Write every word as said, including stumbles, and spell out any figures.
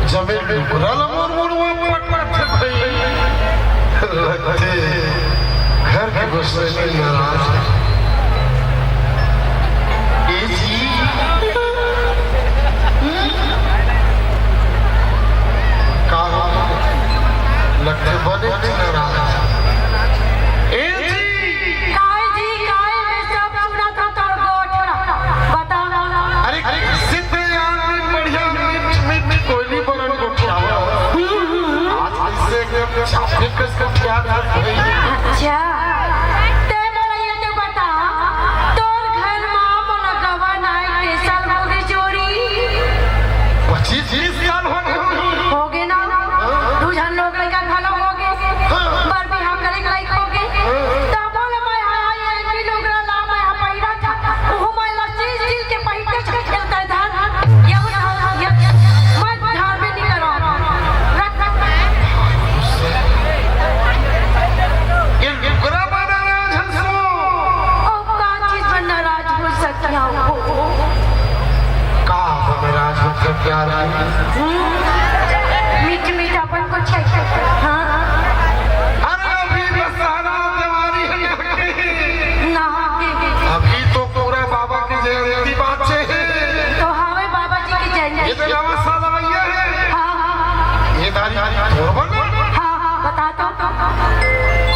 जब ए लुगरा ला मोर मुड़वा पटपट भाई, लगथे घर के गोसाई नाराज हे। ए जी, का हो? लगथे बने नाराज। ए जी, काय जी, काय, मैं सब सुनत हंव तोर गोठ ला। बता। अरे, अरे, सिद्ध यार, बढ़िया मीठ, मीठ कोयली बरन गोठियावा। आज कइसे एकदम चापे कस गोठियात हे भाई। अच्छा, ते मोला ये तो बता, तोर घर मा मोला गवा नाय, के साल होगे चोरी? पच्चीस तीस साल होगे। होगे ना? दू झन लोग लइका घलो होगे। बर बिहाव करे के लायक होगे। तभो ले मैं हा ये एक ही लुगरा ला मैं हा पहिरत हंव। उहू मैं ला चीज चीज के पहिरत हंव, खेलत हंव। ये उठाओ, ये, ये, मैं धार में नहीं करो। रख, रख। ये लुगरा बना रहे हो झंसू। ओ, का चीज बना रहे? हो सकिया हो। का हो मेरा आज मतलब प्यार है? हम्म, मीठ मीठ अपन कुछ कह सकते हैं। हाँ। अरे अभी दशहरा दिवाली है ना? अभी तो पूरा बाबा की जयंती बाचे है। तो हवे बाबा जी की जयंती। ये तो नवा साल भैया है। हाँ, हाँ। ये तारीख तोर बने? हाँ, हाँ, बता तो।